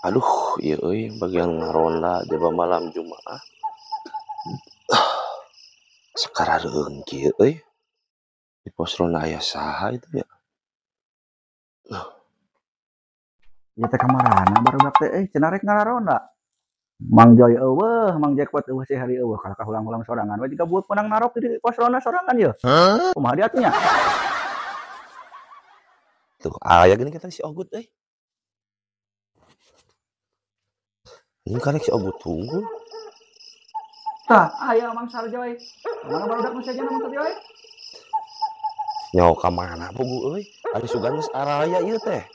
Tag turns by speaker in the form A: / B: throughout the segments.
A: Aduh, ieu euy bagian ngaronda jaba malam Jumaah. Sakarareung kieu euy. Di pos ronda aya saha itu nya?
B: Ieu teh kamarana barudak teh euy cenah rek ngararonda. Mang Joy eueuh, Mang Jackpot eueuh, si Heri eueuh, kalah hulang-hulang sorangan we jiga buat menang narok di pos ronda sorangan ye. Kumaha dia atuh nya?
A: Tuh aya geuning kita si Ogut euy. Ini karek si Ogut tunggu.
B: Tah, aya Mang Sarjoy. Kamana barudak nu sejen Mang Sarjoy?
A: Nyaho ka mana pugu euy? Ari sugan geus araya ieu teh.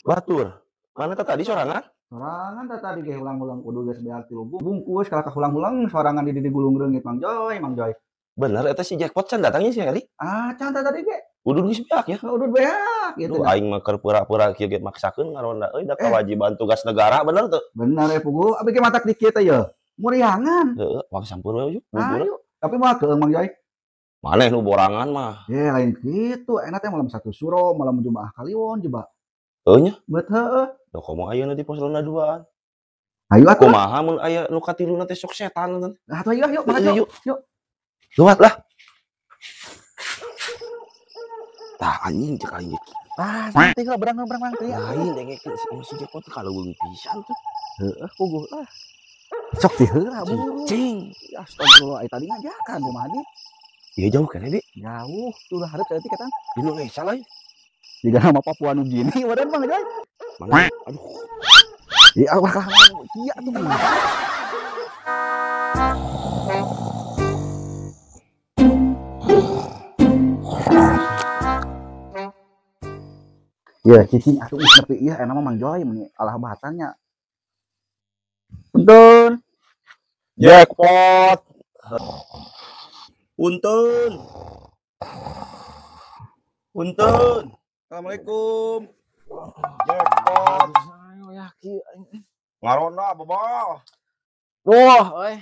A: Batur. Mana teh tadi sorangan?
B: Sorangan teh tadi ge hulang-hulang kudu geus beak tilu bungkus kalah ka hulang-hulang sorangan di digulung reungit Mang Joy, Mang Joy.
A: Bener eta si Jackpot can datangnya si Heri?
B: Ah, can teh tadi ge.
A: Udud geus beak ya?
B: Udud beak gitu.
A: Duh, aing mah keur pura-pura kieu ge maksakeun ngaronda euy da kewajiban tugas negara bener teu?
B: Bener ya pugu, abi ge matak di kieu teh ye. Muriangan.
A: Heeh, wang sampur we yuk.
B: Ayo, tapi moal keung Mang Joy.
A: Maneh nu borangan mah.
B: Ye lain kitu, enak teh malam satu suro, malam Jumaah Kaliwon coba.
A: Heuh nya?
B: Bet heueuh.
A: Da komo ayeuna di pos ronda duaan.
B: Ayo atuh.
A: Kumaha mun aya nu katiluna teh sok setan teh.
B: Nah, atuh ayo yuk, maju.
A: Yuk.
B: Yuk.
A: Lewat lah. Tah anjing cek aing.
B: Ah, santai lah berang-berang teh.
A: Lain dengekeun si Jackpot kaleuweung pisan tuh.
B: Heueuh puguh lah. Sok diheula buru.
A: Cing.
B: Astagfirullah, ai tadi ngajakan kumaha di?
A: Iya jauh kan Bi?
B: Jauh, tuh lah hareup saeutik eta.
A: Di Indonesia lain.
B: Jiga nama Papua Nugini badan Mang Joy.
A: Mana? Aduh.
B: Ya Allah, iya tuh. Ya, cicing atuh geus nepi ieu enak mah Mang Joy meni alah bahatannya. Punten.
A: Jackpot. Punten. Punten.
B: Assalamualaikum.
A: Jackpot.
C: Ayo ya kieu.
A: Ngaronda baba.
C: Wah, euy.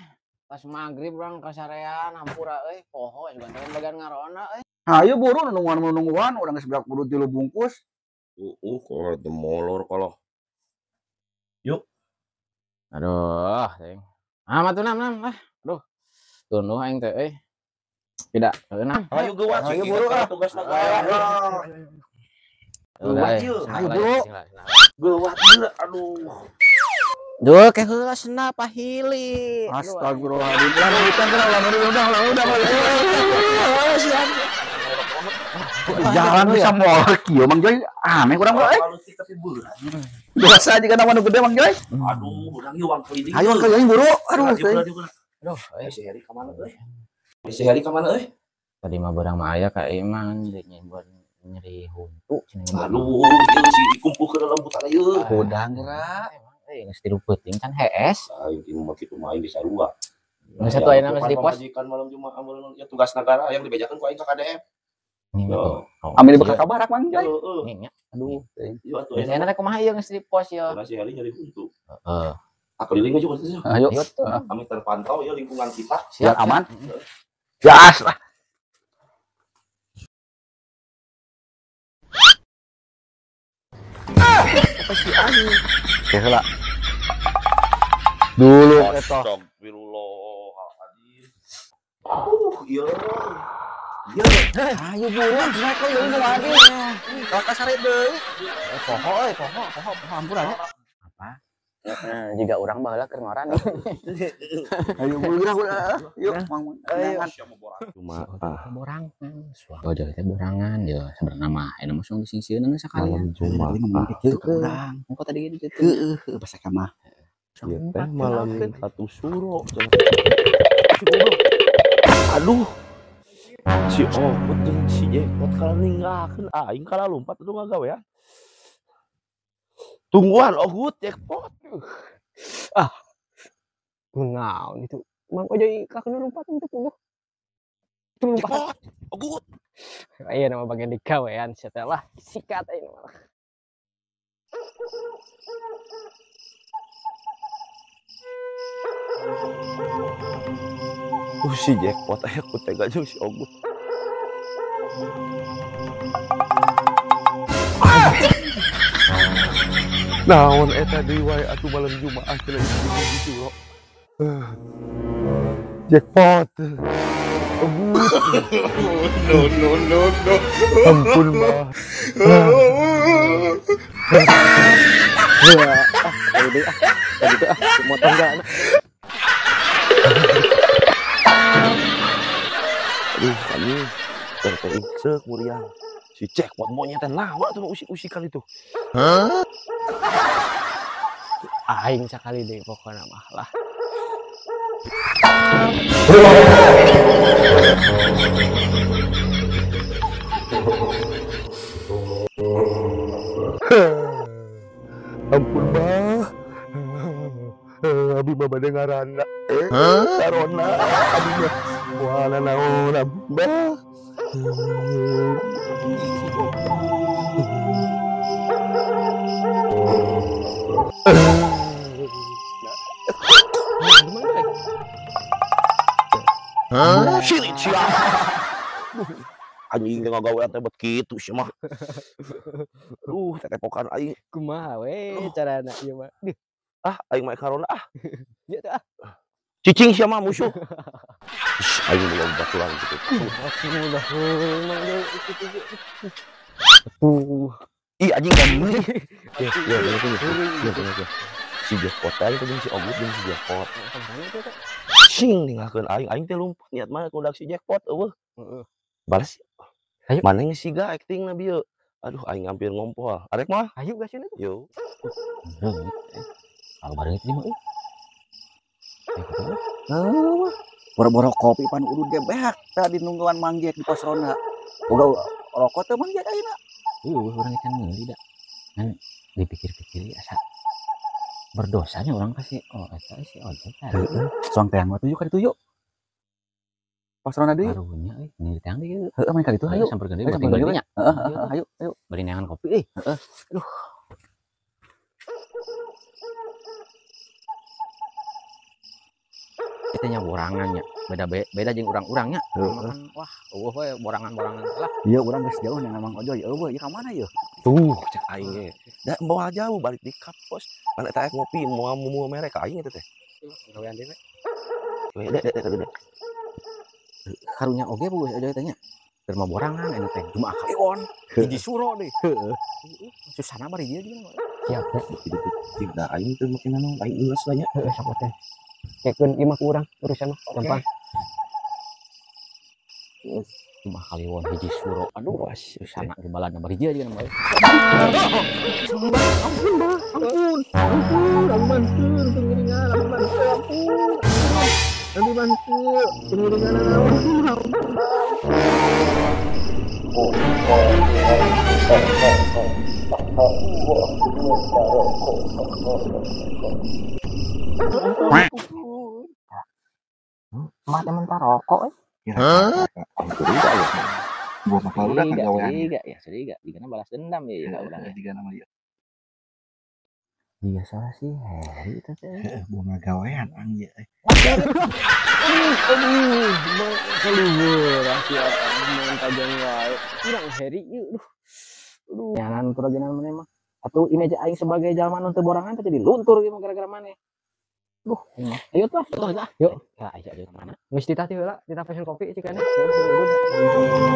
C: Pas magrib urang ka sarean hampura euy, poho sugan teh bagian ngaronda euy.
B: Hayu buru nungguan-nungguan urang geus beak buru 3 bungkus.
A: Kalau teu molor kalau. Yuk.
C: Aduh, teuing. Ah, matu nam nam ah. Aduh. Tunduh aing teh euy. Tidak, heuh.
A: Ayo geuwat,
B: ayo buru ah
A: tugas negara. Geuwat ieu.
B: Ayo buru.
A: Geuwat ieu, aduh.
C: Duh, ke heula sena pahili.
B: Astagfirullahaladzim. Lah udah udah. Jalan bisa molor kieu Mang Joy. Aneh urang mah euy. Biasa aja kana nu gede Mang Joy.
A: Aduh, urang ieu wang keliling.
B: Ayo wang keliling buru. Aduh,
C: aduh,
A: si Heri ka mana euy? Si Heri ka mana euy?
C: Tadi mah barang mah aya ka iman buat nyeri huntu cenah.
A: Aduh, ieu si dikumpulkeun dalam hutan ieu.
C: Hudang geura. Euy, geus tilu peuting kan hees.
A: Aing ti mah kitu mah aing di sarua.
C: Geus satu ayeuna geus di pos.
A: Pamajikan malam Jumaah malam ya tugas negara yang dibejakeun ku aing ka KDM.
B: Ambil bekal kabarak Mang Joy.
C: Heeh.
B: Aduh,
A: ieu atuh.
C: Biasana teh kumaha ieu geus di pos ieu?
A: Si Heri nyeri huntu.
C: Heeh.
A: Ah, keliling aja maksudnya.
B: Ayo.
A: Kami terpantau ya lingkungan kita.
B: Siap aman. Gas lah.
A: Apa sih anjing?
B: Heula. Dulu eta.
A: Astagfirullahaladzim. Iya. Iya.
B: Ayo buruan cenah kok ieu lagi. Kakak sare deui. Poho euy, poho, poho, poho ampura ya.
C: Apa? Jika orang baheula keur ngoran.
B: Ayo buru geura yuk Mang.
C: Ayo.
A: Cuma
C: borang. Oh, jadi teh borangan ya sebenarnya mah aya mah sung disingsieunan sakalian.
A: Malam
B: Jumaah.
C: Kieu urang. Engko tadi gini kitu.
B: Heeh, bahasa ka mah.
A: Ieu teh malam satu suro. Aduh. Si Ogut jeung si Jackpot kalah ninggalkeun aing kalah lompat atuh ngagawean. Tungguan Ogut Jackpot.
D: Ah. Kunaon itu? Mang Ojoy kakena lompat itu puguh. Itu lompat.
A: Ogut.
D: Iya nama bagian digawean setelah sikat aing mah.
A: Si Jackpot aya ku tega jeung si Ogut. Naon eta deui wae atuh malam Jumaah cenah hiji suro. Jackpot.
E: No no no no.
A: Ampun mah.
D: Tadi ah, motong enggak.
A: Aduh, anjing. Teh seuk muriang. Si jackpot monyet teh nawa tuh usik-usikan itu.
E: Hah?
D: Aing sakali deui pokona mah lah.
A: Ampun mah. Abi mah bade ngaranna. Karona abi mah. Moal naon abah. Hah? Sirit sia. Anjing teh ngagawean teh bet kitu sia mah. Aduh, tetepokan aing.
D: Kumaha we carana ieu mah.
A: Ah, aing mah karona ah.
D: Ieu teh ah.
A: Cicing sia mah musuh. Aing belum baturan gitu.
D: Tuh.
A: Ih anjing kan. Ya, ya, ya. Si jackpot teh jeung si Ogut jeung si jackpot. Sing ninggalkeun aing, aing teh lumpat niat mah kudak si jackpot eueuh.
D: Heeh.
A: Balas.
D: Ayo.
A: Mana geus siga acting na bieu. Aduh aing hampir ngompol. Arek mah?
D: Ayo gaskeun atuh.
A: Yo.
C: Kalau bareng itu mah euy.
B: Heuh. Boro-boro kopi pan udud ge beak tadi nungguan Mang Jack di pos ronda. Boga rokok teh Mang Jack ayeuna.
C: Eueuh urang can meuli da. Kan dipikir-pikir asa berdosanya orang kasih oh eta si ojek tadi.
B: Heeh. Soang teang mah tuju ka ditu yuk. Pos ronda deui.
C: Karunya euy, ini teang deui.
B: Heeh, main ka ditu hayu.
C: Samperkeun deui bari nya.
B: Heeh, hayu, ayo.
C: Bari neangan kopi euy.
B: Heeh.
C: Aduh. Kita nya borangannya beda beda jeung urang-urangnya.
B: Heeh.
C: Wah, eueuh we borangan-borangan lah.
B: Ieu urang geus jauh nih Mang Ojoy, eueuh ieu ka mana ieu?
A: Tuh, cek aing ge. Da moal jauh balik di kapos. Mana eta ngopi moal moal merek ka aing eta teh.
D: Gawean deui we.
A: We dek.
C: Karunya oge bu Ojoy teh nya. Keur mah borangan anu teh Jumaah Kaliwon. Hiji suro deui.
B: Heeh.
C: Susana bari dieu jeung.
D: Siap ya.
A: Da aing teh make naon aing geus lah nya.
D: Heeh, sok teh. Kekeun ieu mah ku urang urusan mah gampang.
C: Jumaah Kaliwon hiji suro. Aduh, susana ge balana bari dieu jeung mah.
D: Ampun, Bah. Ampun. Ampun, ampun, pengiringan, ampun, ampun. Nanti bantu pengiringan ampun.
C: Mah teh mentah rokok euy.
E: Hah?
B: Curiga ya. Gua mah barudak
C: Curiga,
B: gawean.
C: curiga ya, curiga. Jigana balas dendam ya, ka urang.
B: Heeh, jigana mah ieu.
C: Jiga salah si Heri itu teh.
B: Heeh, bunga gawean ang ieu euy.
D: Aduh, aduh, keluar sia mun tajam wae. Urang Heri ieu, aduh. Aduh, nyanan kuragenan maneh mah. Atuh ini aja aing sebagai jalma nu teu borangan teh jadi luntur ieu mah gara-gara maneh. Duh, aing mah. Ayo tuh, tuh, yuk.
C: Ya, ayo ayo mana?
D: Geus ditah ti heula, ditah pesen kopi cikana. Heeh.